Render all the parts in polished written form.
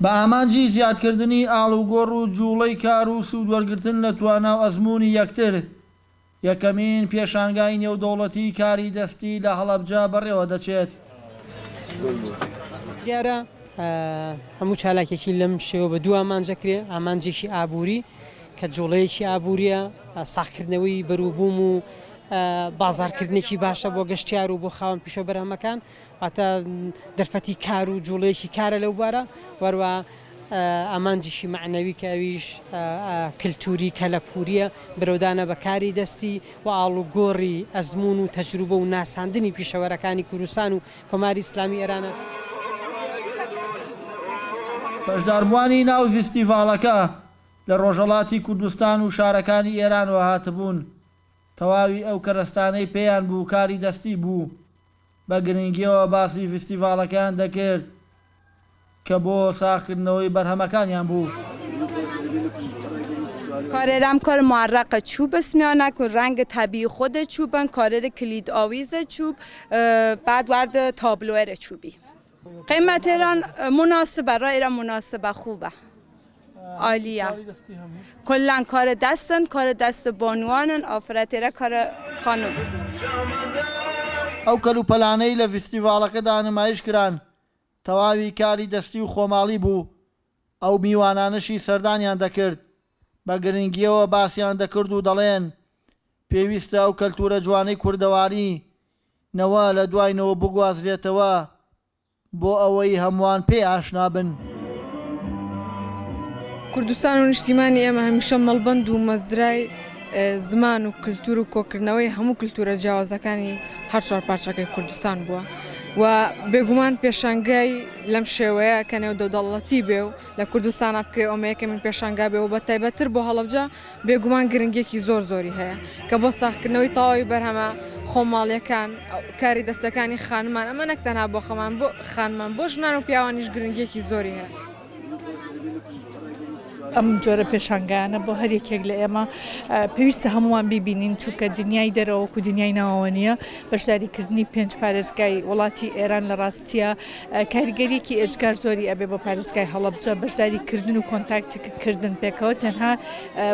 بە ئامانجی زیادکردنی ئاڵوگۆڕ و جووڵەی کار و سوودوەرگرتن لە توانا و ئەزموونی یەکتر، یەکەمین پێشانگای نێودەوڵەتیی کاری دەستی لە هەڵەبجە بەڕێوەدەچێت. دیارە هەموو چالاکیەکی لەم شێوە بە دوو ئامانج ئەکرێ، ئامانجێکی ئابووری کە جوڵەیەکی ئابووریە، ساغکردنەوەی بەروبووم و بازاڕکردنێکی باشە بۆ گەشتیار و بۆ خاوەن پیشە و بەرهەمەکان، واتە دەرفەتی کار و جوڵەیەکی کارە لەو بوارە، وەروە ئامانجیکی مەعنەوی کە ئەویش کلتوری کەلەپوریە، برەودانە بە کاری دەستی و ئاڵوگۆڕی ئەزموون و تەجروبە و ناساندنی پیشەوەرەکانی کوردستان و کۆماری ئیسلامی ئێرانە. بەشداربووانی ناو ڤیستیڤاڵەکە لە ڕۆژهەڵاتی کوردستان و شارەکانی ئێرانەوە هاتبوون، تەواوی ئەو کەرەستانەی پێیان بوو کاری دەستی بوو، بە گرنگییەوە باسی ڤیستیڤاڵەکەیان دەکرد کە بۆ ساغکردنەوەی بەرهەمەکانیان بوو. کارێرم کار معرق چوب اسمیانە که رنگ طبیعی خود چوبن کارێر کلید آویز چوب بعد وارد تابلوئر چوبی قیمت ایران مناسبە را ایران مناسبە خوبە عالیە کلا کار دەستن کار دەست بانوانن ئافرەتێرە کار خانم. ئەو کەلوپەلانەی لە ڤیستیڤاڵەکەدا نمایش کران تەواوی کاری دەستی و خۆماڵی بوو، ئەو میوانانەشی سەردانیان دەکرد بە گرنگییەوە باسیان دەکرد و دەڵێن پێویستە ئەو کەلتورە جوانەی کوردەواری نەوە لە دوای نەوە بگوازرێتەوە بۆ ئەوەی هەمووان پێی ئاشنا بن. کوردستان و نیشتیمانی ئێمە هەمیشە مەڵبەند و مەزرای زمان و کلتور و کۆکردنەوەی هەموو کلتورە جیاوازەکانی هەر چوار پارچەکەی کوردستان بووە و بێگومان پێشانگای لەم شێوەیە کە نێودەوڵەتی بێ و لە کوردستانا بکرێ ئەمە یەکەمین پێشانگا بێ و بە تایبەتتر بۆ هەڵەبجە بێگومان گرنگیەکی زۆر زۆری هەیە کە بۆ ساغکردنەوەی تەواوی بەرهەمە خۆماڵیەکان کاری دەستەکانی خانمان ئەمە نەک تەنها بۆ خەمان بۆ خانمان بۆ ژنان و پیاوانیش گرنگیەکی زۆری هەیە. ئەم جۆرە پێشانگایانە بۆ هەر یەکێک لە ئێمە پێویستە هەمووان بیبینین چونکە دنیای دەرەوە وەکو دنیای ناوەوە نییە بەشداریکردنی پێنج پارێزگای وڵاتی ئێران لە ڕاستیە کاریگەریەکی ئێجگار زۆری ئەبێ بۆ پارێزگای هەڵەبجە بەشداری کردن و کۆنتاکت کردن پێکەوە تەنها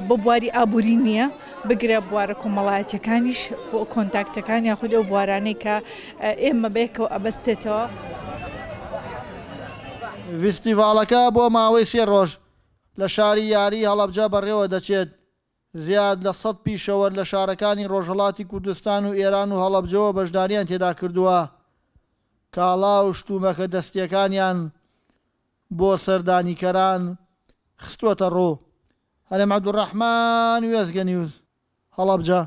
بۆ بواری ئابووری نییە بگرە بوارە کۆمەڵایەتیەکانیش بۆ کۆنتاکتەکان یاخود ئەو بوارانەی کە ئێمە بەیەکەوە ئەبەستێتەوە. ڤیستیڤاڵەکە بۆ ماوەی سێ ڕۆژ لە شاری یاریی هەڵەبجە بەڕێوە دەچێت، زیاد لە سەد پیشەوەر لە شارەکانی ڕۆژهەڵاتی کوردستان و ئێران و هەڵەبجەوە بەشدارییان تێدا کردووە، کاڵا و شتومەکە دەستییەکانیان بۆ سەردانیکەران خستووەتەڕوو. هەرێم عەبدولڕەحمان، وێستگە نیوز، هەڵەبجە.